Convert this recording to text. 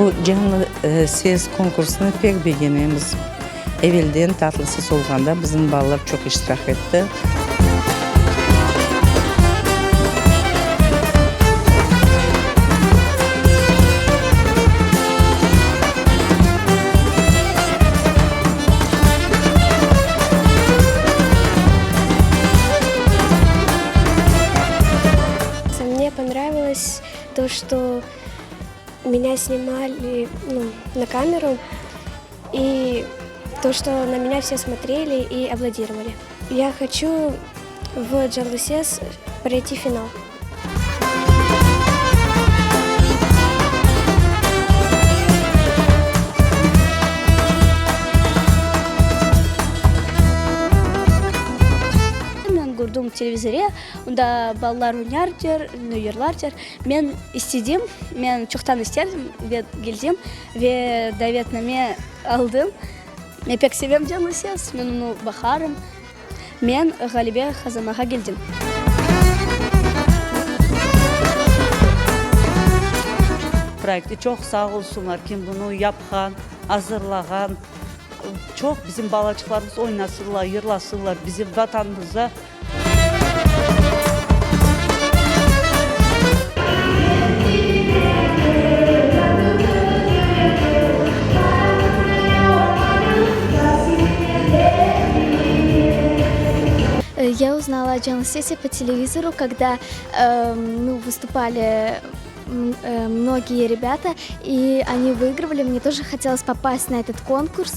Bu Canlı ses konkursını pek begenemiz. Evelden Tatlı ses olğanda bizim balalar çoq iştirak etti. Mne ponravılos to, çto Меня снимали, ну, на камеру, и то, что на меня все смотрели и аплодировали. Я хочу в Canlı Ses пройти финал. Men kördim televizore, onda balalar oynardır, yırlardır. Men istedim, men çoqtan isterdim ve keldim ve davetname aldım. Men pek sevem Canlı ses, men onı baqarım. Men ğalebe qazanmağa keldim. Proyektı çoq sağ olsunlar, kim bunı yapqan, azırlağan. Çoq bizim balaçıqlarımız oynasınlar, yırlasınlar, bizim Vatanımızda. Я узнала о Canlı Sesi по телевизору, когда ну, выступали многие ребята, и они выигрывали. Мне тоже хотелось попасть на этот конкурс.